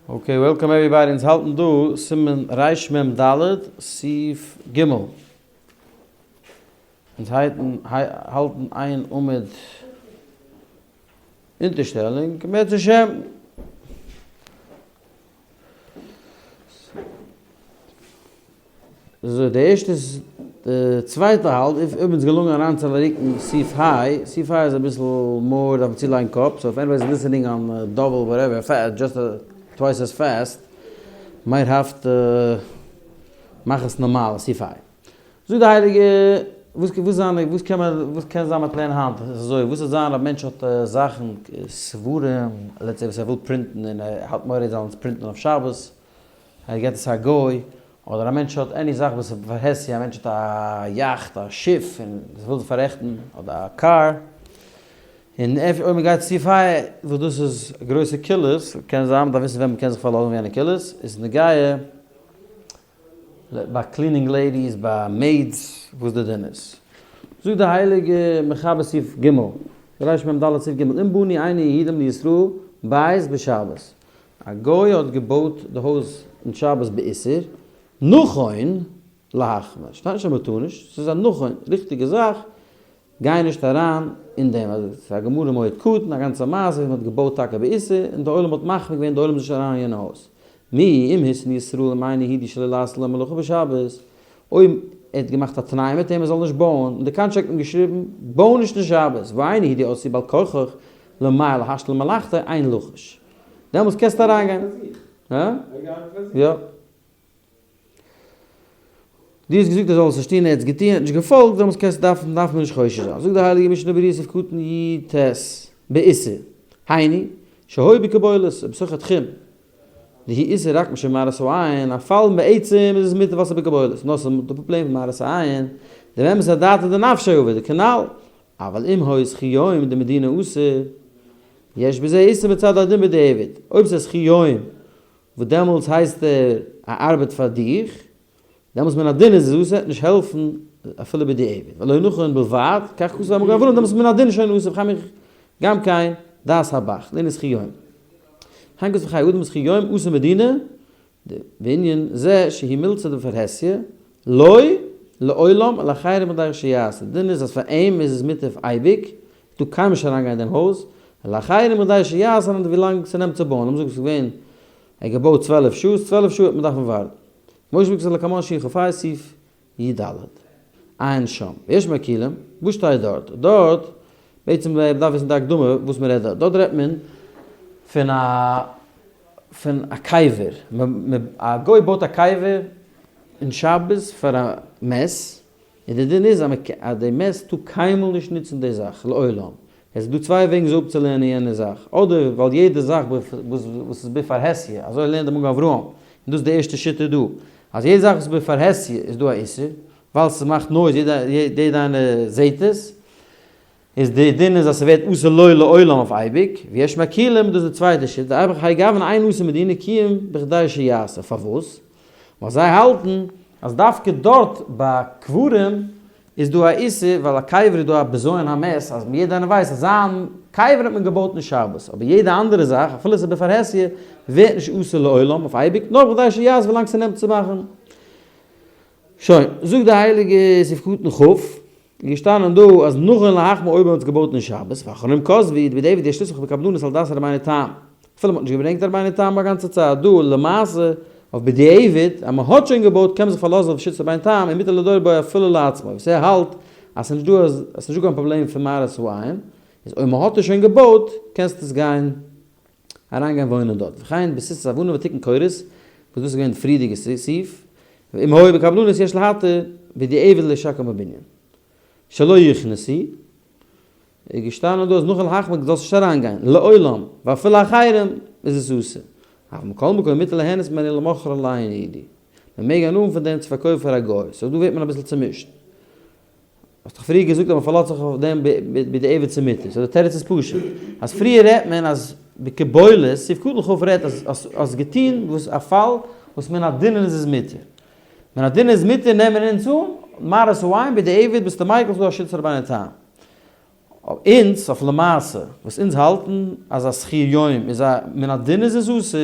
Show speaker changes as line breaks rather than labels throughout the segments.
Okay, welcome everybody, אונז האלטן דא סימן רמ ד, סעיף ג'. אונז האלטן איין עמוד אונטערשטעלונג, אם ירצה השם. אזוי די ערשטע איז די צווייטע האלב אויב אונז געלונגען אריינצוריקן סעיף היי, סעיף היי איז אביסל more דארף מען צולייגן קאפ, so if anybody is listening on double whatever just twice as fast might have to מאך עס נארמאל סעיף היי. זאגט די הייליגע וואס וואס זיין וואס קען מען וואס קען זיין מיט לערנען היינט איז אזוי וואס וועט זיין אויב מענטש האט זאכן ספרים let's say וואס ער וויל פרינטן און ער האט מורא זיי זאלן עס פרינטן אויף שבת ער געט עס א גוי, אדער א מענטש האט any זאך וואס איז בפרהסיא, א מענטש האט א yacht, א שיף, און וויל זיך פאררעכטן, אדער א קאר, און אויב מען גייט צו פאר, וואס דאס איז גרויסע קולות, קען זיין, מען דארף וויסן ווען מען קען זיך פארלאזן אויף יענע קולות, איז נוגע ביי cleaning ladies, ביי maids, וואס די דין איז. זאגט די הייליגע מחבר סעיף ג', רמ ד סעיף ג', אם בנו אינו יהודים לישראל בית בשבת, א גוי האט געבויט די הויז אין שבת באיסור, נכון להחמיר, שטייט נישט אז מען טאר נישט, ס'איז א נכון, ריכטיגע זאך, גיי נישט אריין אין דעם, ס'איז א גמרא מועד קטן, א גאנצע מעשה ווי מען האט געבויט טאקע באיסור, און די עולם האט מחמיר געווען די עולם איז נישט אריין אין יענע הויז. מי אם התנה ישראל עם אינו יהודי שלא לעשות לו מלאכה בשבת, אויב ער האט געמאכט א תנאי מיט אים ער זאל נישט בויען, און די contract האט מען געשריבן, בוי נישט אין שבת, ואינו יהודי עשאו בעל כרחך למהר להשלים מלאכתו אין לחוש. דעמאלטס קענסטו אריינגיין. הא? יא. דו האסט געזאגט ער זאל עס נישט טון, ער האט עס געטון, ער האט נישט געפאלגט, דעמאלטס קענסטו דארפן דארף מען נישט חושש זיין. זאגט דער הייליגער משנה ברורה סעיף קטן י ט, באיסור, היינו, שהי' בקבולת, ובתוך התחום, דהוא איסור רק משום מראית העין, א פאל בעצם איז עס מותר ווייל ס'איז בקבולת, נאר ס'איז דא פראבלעם פון מראית העין, דבאמת אדעתא דנפשיה עביד, כנל, אבל אם היה שכיר יום דמדינא אסור, יש בזה איסור מצד הדין בדיעבד, אויב ס'איז שכיר יום וואס דעמאלטס הייסט ער א ארבעט פאר דיך, דעמאלטס מן הדין איז עס אסור, נישט העלפן אפילו בדיעבד, ולא נכון בלבד, כך כתב המגן אברהם, דעמאלטס איז מן הדין שוין אסור וכן גם כן דעת הבח, לענין שכיר יום. וכן כתב חיי אדם שכיר יום אסור מדינא, וענין זה שהיא מילתא דפרהסיא, לא לעולם ולאחרים בדרך שיעשה, די דין איז אז פאר אים איז עס מותר אויף אייביג, טאר קיינמאל נישט אריינגיין אין דעם הויז, ולאחרים בדרך שיעשה און ווילאנג ס'נעמט צו בויען, לאמיר זאגן ס'איז געווען ער האט געבויט 12 שעה, 12 שעה וועט מען דארפן ווארטן. כמו שבכתב לקמן שין כ ה סעיף י ד. עיין שם. ויש מקילים, וואס שטייט דארט? דארט, בעצם מען דארף וויסן די הקדמה וואס מען רעדט דארט. דארט רעדט מען פון א פון א קבר. א גוי בויט א קבר אין שבת פאר א מת, און די דין איז אז די מת טאר קיינמאל נישט נוצן די זאך לעולם. עס איז דא צוויי וועגן זיי אפצולערנען יענע זאך, אדער ווייל יעדע זאך וואס איז בפרהסיא, אזוי לערנט די מגן אברהם, און דאס איז די ערשטע שיטה דא, אז יעדע זאך וואס איז בפרהסיא איז דא א איסור, ווייל ס'מאכט noise, יעדע איינער זעהט עס, איז די דין איז אז ס'ווערט אסור לו לעולם אויף אייביג, ויש מקילים, דאס איז די צווייטע שיטה, בכהאי גוונא אין אסור מדינא כי אם בכדי שיעשה, פארוואס? ווייל זיי האלטן אז דווקא דארט ביי קברים איז דא א איסור ווייל א קבר איז דא א בזיון המת אז יעדער איינער ווייסט אז זיין קבר האט מען געבויט אין שבת אבער יעדע אנדערע זאך אפילו עס איז בפרהסיא ווערט נישט אסור לעולם אויף אייביג נאר בכדי שיעשה ווילאנג ס'נעמט צו מאכן. שוין, זאגט די הייליגע סעיף קטן כ', איז געשטאנען דא אז נכון להחמיר אויב מען האט עס געבויט אין שבת, ואחרונים כתבו דבדיעבד יש לסמוך בקבלנות על דעת רבינו תם, אפילו מען האט נישט געברענגט רבינו תם א גאנצע צייט דא, למעשה אויף בדיעבד אז מען האט שוין געבויט קען מען זיך פארלאזן אויף שיטת רבינו תם און מותר לדור בו אפילו לעצמו, וואס ער האלט אז ס'נישט דא אז ס'נישט דא קיין פראבלעם פון מראית העין, איז אויב מען האט עס שוין געבויט קענסטו עס גיין אריינגיין וואוינען דארט, וכן בסיסת אבנים ותיקון קורות, וואס דאס איז געווען די פריערדיגע סעיף, ואם היה בקבלנות יש להתיר בדיעבד לשקם בבנין. שלא יכנסו, איז געשטאנען דא אז נכון להחמיר זאלסט נישט אריינגיין, לעולם, ואפילו אחרים איז עס אסור. אבל מכל מקום מותר ליהנות ממנו למוכרו לאינו יהודי. מען מעג הנאה האבן פון דעם צו פארקויפן פאר א גוי, so דא ווערט מען אביסל צומישט. האסט דאך פריער געזאגט אז מען פארלאזט זיך אויף דעם בדיעבד צו מותר, so די תירוץ איז פשוט, אז פריער רעדט מען אז בקיבולת, סעיף קטן כ' רעדט אז האסט געטון וואס א פאל וואס מן הדין איז עס מותר, מן הדין איז מותר נעמען אונז אן, מראית העין בדיעבד ביסטו מיקל ס'דא א שיטת רבינו תם. אונז אויף למעשה וואס אונז האלטן אז א שכיר יום איז א מן הדין איז עס אסור.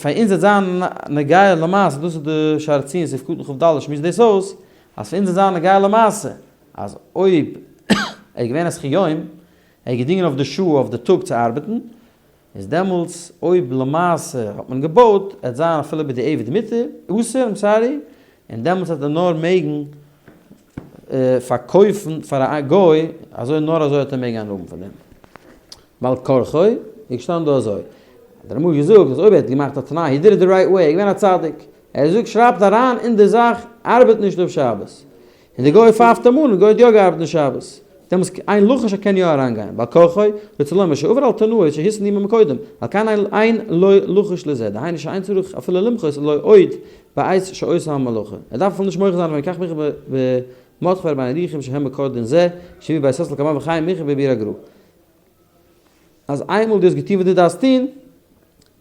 פאר אונז וועט זיין נוגע למעשה, דאס איז די שער ציון סעיף קטן כ ד שמועסט דאס אויס, אז פאר אונז וועט זיין נוגע למעשה, אז אויב ער איז געווען א שכיר יום, ער האט געדינגען אויף די שעה אויף די טאג צו ארבעטן, איז דעמאלטס אויב למעשה האט מען געבויט, עט זיין אפילו בדיעבד מותר, אסור, I'm sorry, און דעמאלטס וועט ער נאר מעגן פארקויפן פאר א גוי, אזוי נאר אזוי האט ער מעגן הנאה האבן פון דעם. בעל כרחו איז געשטאנען דא אזוי, האט דער רמ"א געזאגט אז אויב ער האט געמאכט א תנאי, he did it the right way, ער איז געווען א צדיק, ער זאגט שרייבט אריין אין די זאך ארבעט נישט אויף שבת, און די גוי פייפט אים אן און די גוי האט יא געארבעט אין שבת, דעמאלטס אין לחש ער קען יא אריינגיין, בעל כרחו רוצה לומר שעבר על תנאו שהתנה עמו מקודם, על כן אין לו לחש לזה, דהיינו שאין צריך אפילו למחות לו עוד בעת שעושה המלאכה, ער דארף אפילו נישט מוחה זיין ווען כך מוכח במרדכי ורבינו ירוחם שהם מקור דין זה, שהביאו בית יוסף לקמן וחיים מוכח בביאור הגר"א. אז איינמאל דו האסט געטון וואס דו דארפסט טון,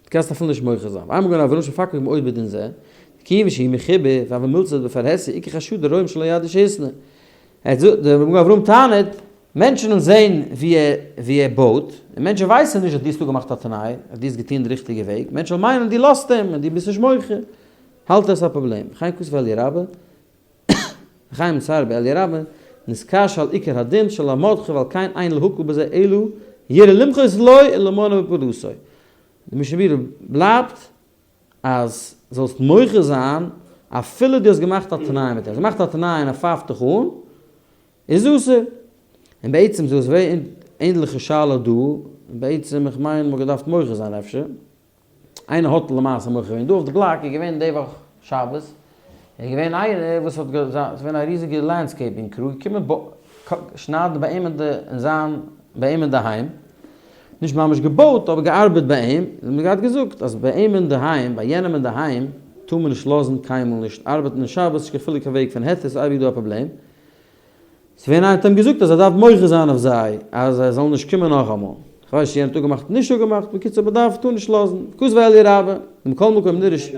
קענסט אפילו נישט מוחה זיין. ואין מגן אברהם שמפקפק מאוד בדין זה, כיוון שהוא מחובר, והוה מילתא בפרהסיא, עיקר חשדו רואים שלא ידעו שהתנה. ער זאגט, דער מגן אברהם טענה'ט, מענטשן זעהן ווי ער ווי ער בויט, און מענטשן ווייסן נישט אז דו האסט אפגעמאכט א תנאי, אז דו האסט געטון די ריכטיגע וועג, מענטשן וועלן מיינען דו לאזט אים און דו ביסט נישט מוחה. האלט ער עס א פראבלעם. וכן כתב אלי' רבה, וכן מסר באלי' רבה, נתקשה על עיקר הדין של המרדכי ועל כן אין להקל בזה אלא יראה למחות לו ולמנעו מפעולתו. די משנה ברורה בלייבט אז זאלסט מוחה זיין אפילו דו האסט געמאכט א תנאי מיט אים. האסט געמאכט א תנאי און ער פייפט דיך אן, איז אסור. און בעצם איז דאס זייער ענדליכע שאלה דא, און בעצם איך מיין מ'האט געדארפט מוחה זיין אפשר. איינער האט למעשה מוחה געווען דא אויף די בלאק איז געווען די וואך שבת איז געווען איינער וואס האט ס'איז געווען א ריזיגע landscaping crew געקומען שניידן ביי אים אין די אין זיין ביי אים אינדערהיים נישט ממש געבויט אבער געארבעט ביי אים און מ'האט געהאט געזאגט אז ביי אים אינדערהיים ביי יענעם אינדערהיים טאר מען נישט לאזן קיינמאל נישט ארבעטן אין שבת נישט קיין חילוק קיין וועג פון היתר ס'איז אייביג דא א פראבלעם. ס'ווען איינער האט אים געזאגט אז ער דארף מוחה זיין אויף זיי אז זיי זאלן נישט קומען נאכאמאל. כ'ווייס נישט צו יענער האט אפגעמאכט נישט אפגעמאכט, בקיצור מ'דארף טאר נישט לאזן. כתב אלי' רבה, ומכל מקום נראה ש.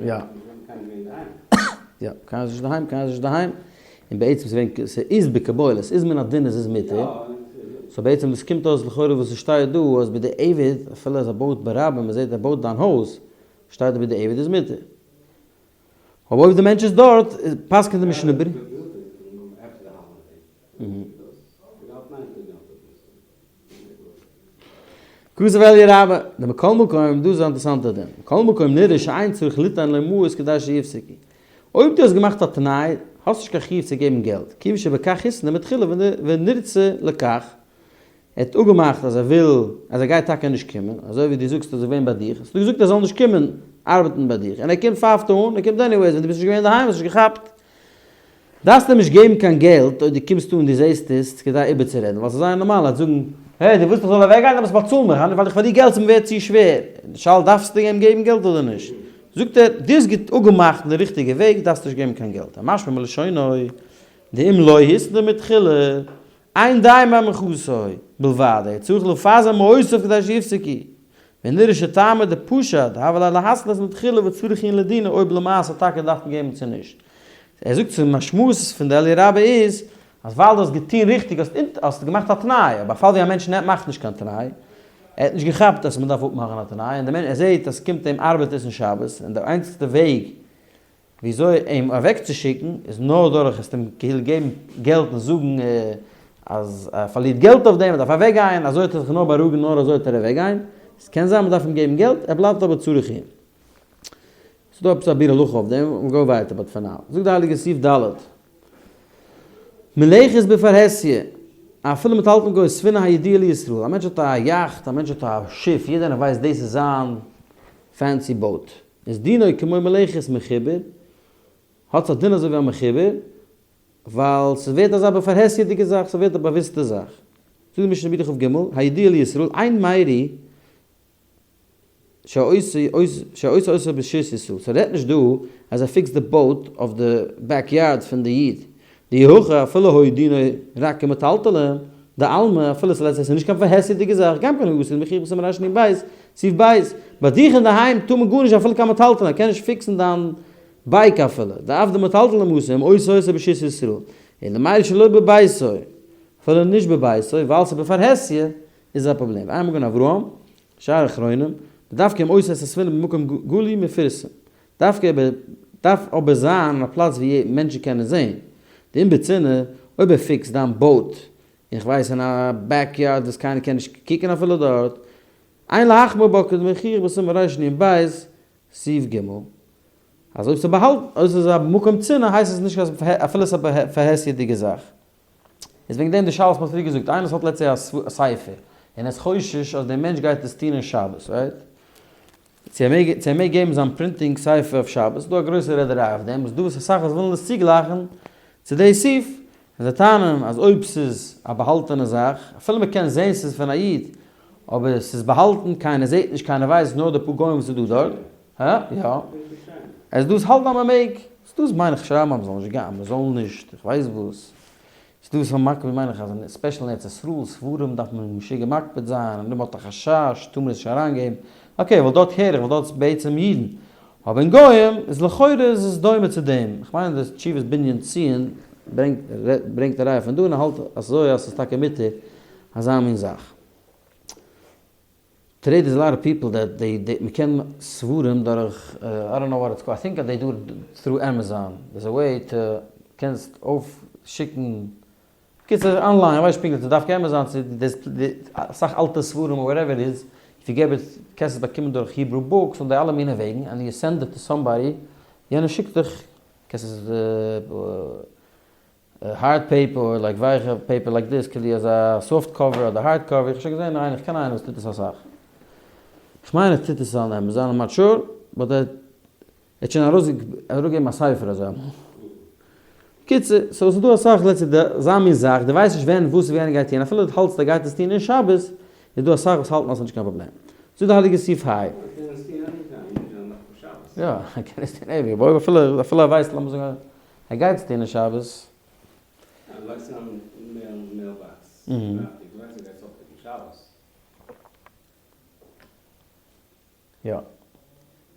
יא. יא, קיינער איז נישט דערהיים, קיינער איז נישט דערהיים. און בעצם ס'איז ווען ס'איז בקבלה, ס'איז מן הדין עס איז מותר. so בעצם וואס קומט אויס לכאורה וואס ס'שטייט דא אז בדיעבד, אפילו אז ער בויט ברבים, מ'זעט ער בויט דיין הויז, שטייט דא בדיעבד איז מותר. אבער אויב די מענטש איז דארט, פסק'נט די משנה ברורה. כתב אליה רבה, דמכל מקום, דא איז א אינטערעסאנטע דין, מכל מקום נראה שאין צריך ליתן לו מעות כדי שיפסיקו. אויב דו האסט געמאכט א תנאי, האסט נישט קיין חיוב צו געבן געלט, כיוון שבכך התנה מתחילה ונרצה לכך, ער האט אפגעמאכט אז ער וויל, אז ער גייט טאקע נישט קומען, אזוי ווי דו זאגסט אז ער איז געווען ביי דיך, האסטו געזאגט ער זאל נישט קומען ארבעטן ביי דיך, און ער קומט פייפט אן, ער קומט anyways, ווען דו ביסט נישט געווען אינדערהיים האסט נישט געכאפט. דארפסט אים נישט געבן קיין געלט אויב דו קומסט אן און דו זעסט עס כדי איבערצורעדן, ווייל ס'איז זייער נארמאל אז זאגן, העי, דו ווילסט איך זאל אוועקגיין, דעמאלטס באצאל מיך, ווייל איך פארליר געלט, ס'איז מיר ווערט צו שווער. די שאלה דארפסטו אים געבן געלט אדער נישט? זאגט ער, דו האסט גוט אפגעמאכט אין די ריכטיגע וועג, דארפסטו נישט געבן קיין געלט. המשמע מלשונו, דאם לא התנה מתחילה, אין די במחאתו בלבד, אלא צריך לפזר מעותיו כדי שיפסקו. ונראה שטעמא דפשט, הוה ליה להתנות מתחילה וצריך עיון לדינא אויב למעשה טאקע דארף מען געבן צו נישט. ער זאגט צו משמעות פון די אלי' רבה איז אז ווייל דו האסט געטון ריכטיג האסט האסט געמאכט א תנאי, אבער א פאל ווי א מענטש מאכט נישט קיין תנאי, ער האט נישט געכאפט אז מען דארף אפמאכן א תנאי, און די מענטש ער זעט אז ס'קומט אים ארבעט עס אין שבת, און די איינציגסטע וועג וויאזוי אים אוועקצושיקן איז נאר דורך עס אים כאילו געבן געלט און זאגן אז ער פארלירט געלט אויף דעם, ער דארף אוועקגיין, אזוי וועט ער זיך נאר בארואיגן נאר אזוי וועט ער אוועקגיין, עס קען זיין מען דארף אים געבן געלט, ער בלייבט אבער צריך עיון. ס'איז דא עפעס א ביאור הלכה אויף דעם, we'll go ווייטער but for now. זאגט די הייליגע סעיף ד'. מלאכת בפרהסיא, אפילו מטלטלין כגון ספינה הידועה לישראל, א מענטש האט א יאכט, א מענטש האט א שיף, יעדער איינער ווייסט דאס איז זיין fancy boat, איז דינו כמו מלאכת מחובר, האט א דין אזוי ווי א מחובר, ווייל ס'ווערט אזא בפרהסיא'דיגע זאך, ס'ווערט א באוויסטע זאך. זאגט די משנה ברורה כ"ג, הידוע לישראל, אין מיירי שעושה אותו ברשות ישראל, ס'רעדט נישט דא אז ער פיקסט די boat אויף די back yard פון די איד, דאי הכי אפילו היה דינו רק כמטלטלין דעלמא, אפילו ס'לעצט איז נישט קיין פרהסיא'דיגע זאך, גם כן הוא אסור מוכיח בסימן רנ"ב. סעיף ב', ביי דיך אינדערהיים טאר מען גארנישט אפילו קיין מטלטלין, קען נישט fix ן דיין bike אפילו, דארף די מטלטלין מסור אם עושה עושה ברשות ישראל, און למעלה שלא בביתו, אפילו נישט בביתו, ווייל ס'איז בפרהסיא, איז א פראבלעם. ועיין מגן אברהם, שער אחרונים, דווקא אם עושה את הספינה במקום גלוי מפורסם. דווקא אבער דארף אבער זיין אין א פלאץ ווי מענטשן קענען זען. דאם בצנעה, אויב ער fix ט דיין boat, און כ'ווייס אין א backyard וואס קיינער קען נישט קוקן אפילו דארט, אין להחמיר בה כדמוכיח בסימן רנ ב' סעיף ג', אז אויב ס'איז באהאלטן, אויב ס'איז א מקום צנעה הייסט עס נישט אז אפילו ס'איז א פרהסיה'דיגע זאך. איז וועגן דעם די שאלה וואס מ'האט פריער געזאגט, איינער וואס האט let's say א ספר, און ער איז חושש אז דער מענטש גייט עס טון אין שבת, right? צו ער מעג צו ער מעג געבן זיין printing ספר אויף שבת, איז דא א גרויסע רעדעריי אויף דעם, איז דא וואס אסאך וואס ווילן עס צוגלייכן צו די סעיף, און זיי טענה'ן אז אויב ס'איז א באהאלטענע זאך, אפילו מ'קען זען ס'איז פון א איד, אבער ס'איז באהאלטן, קיינער זעט נישט, קיינער ווייסט, נאר די פאר גוים וואס איז דא דארט, הא? יא. עס דאס האלט אז מ'מעג. ס'דא מיין איך שרייבן אז מ'זאל נישט גיין, מ'זאל נישט, איך ווייס וואס. ס'דא וואס האבן מקפיד מיין איך אז special אין ארץ ישראל ספרים דארף מען משוגע מקפיד זיין, און אויב מ'האט א חשש טאר מען עס נישט אריינגעבן. okay, ווייל דארט הער איך ווייל דארט איז בעצם אידן. אבער אין גוים איז לכאורה איז עס דומה צו דעם. איך מיין אז די תשובת בנין ציון ברענגט ברענגט א ראיה פון דא און ער האלט אזוי אז ס'איז טאקע מותר אזא מין זאך. Today there's a lot of people that they they מ'קען ספרים דורך I don't know what it's called I think they do it through Amazon there's a way to קענסט אויף שיקן בקיצור online כ'ווייס נישט פונקטליך צו דווקא Amazon צו דאס אסאך אלטע ספרים or whatever it is if you געב איט קענסט עס באקומען דורך Hebrew Books און די אלע מיני וועגן and you send it to somebody יענער שיקט דיך קענסט עס hard paper like ווייכע paper like this כאילו אזא soft cover אדער hard cover, איך האב שוין געזען איינער, איך קען איינער וואס טוט עס אסאך, איך מיין ער טוט עס אן Amazon, I'm not sure, but ער האט שוין ארויסגעגעבן א ספר אזוי אמאל. קיצור, so ס'איז דא אסאך let's say די אזא מין זאך, דו ווייסט נישט ווען וואס ווי איינער גייט טון, אפילו דו האלטסט ער גייט עס טון אין שבת, איז דא אסאך וואס האלטן אז ס'איז נישט קיין פראבלעם. זאגט די הייליגע סעיף היי.
ער קען עס טון anytime, נישט נאר שבת.
יא, ער קען עס טון עווערי, אבער אפילו אפילו ער ווייסט לאמיר זאגן ער גייט עס טון אין שבת.
אה, לייגסט אריין mail mailbox פרייטאג, דו ווייסט ער גייט עס אויפ pick ן שבת.
יא.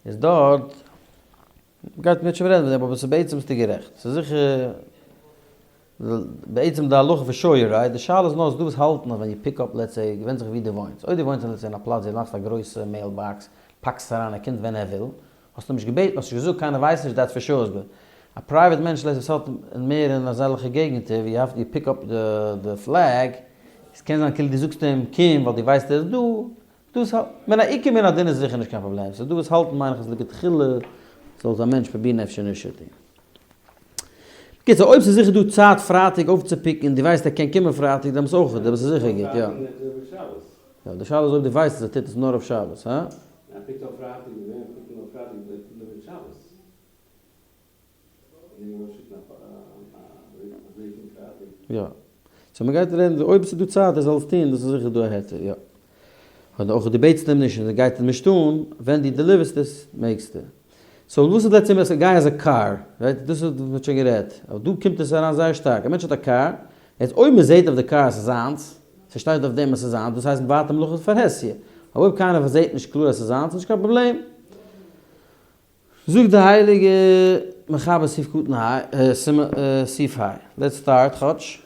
איז דארט, מ'גייט מיט שוין רעדן פון דעם, אבער ס'איז בעצם ביסטו גערעכט. ס'איז זיכער בעצם די הלכה פאר sure you're right, די שאלה איז נאר איז דא וואס האלטן אז ווען you pick up let's say, ווענדט זיך ווי דו וואוינסט, אויב דו וואוינסט let's say אין א פלאץ ווי דו מאכסט א גרויסע mailbox, פאקסט עס אריין ער קומט ווען ער וויל, האסט אים נישט געבעטן, האסט נישט געזאגט, קיינער ווייסט נישט, that's for sure איז א private מענטש לעצט וואס האט מער אין אזעלכע געגנטער ווי you have to pick up די flag, עס קען זיין כאילו דו זאגסט אים קום ווייל דו ווייסט ער איז דא, דאס האלט מן העיקר מן הדין איז זיכער נישט קיין פראבלעם, ס'איז דא וואס האלטן מיין איך אז לכתחילה זאל עס א מענטש פרובירן אפשר נישט צו טון. בקיצור אויב ס'איז זיכער דא צייט פרייטאג אויפצו pick ן און דו ווייסט ער קען קומען פרייטאג דעמאלטס אויך, דעמאלטס איז זיכער גוט, יא. יא, די שאלה איז אויב דו ווייסט אז ער טוט עס נאר אויף שבת, הא?
ער pick ט אויף פרייטאג און ווער pick ט נאר פרייטאג deliver ט שבת?
יא. so מ'גייט רעדן אויב ס'איז דא צייט ער זאל עס טון, דאס איז זיכער דא א היתר, יא. אדער אויך דו בעטסט אים נישט און ער גייט אים נישט אן, ווען דו deliver סט עס, מעגסטו. so וואס איז let's say guy has a car, right? דאס האט מען שוין גערעדט. אבער דא קומט עס אריין זייער שטארק. א מענטש האט א קאר, יעצט אויב מ'זעט אויף די קאר אז ס'איז זיינס, ס'שטייט אויף דעם אז ס'איז זיינס, דאס הייסט ווייטער מלאכת פרהסיא. אבער אויב קיינער זעט נישט קלאר אז ס'איז זיינס, איז נישט קיין פראבלעם. זאגט די הייליגע מחבר סעיף קטן ה, סעיף ה, let's start כאטש.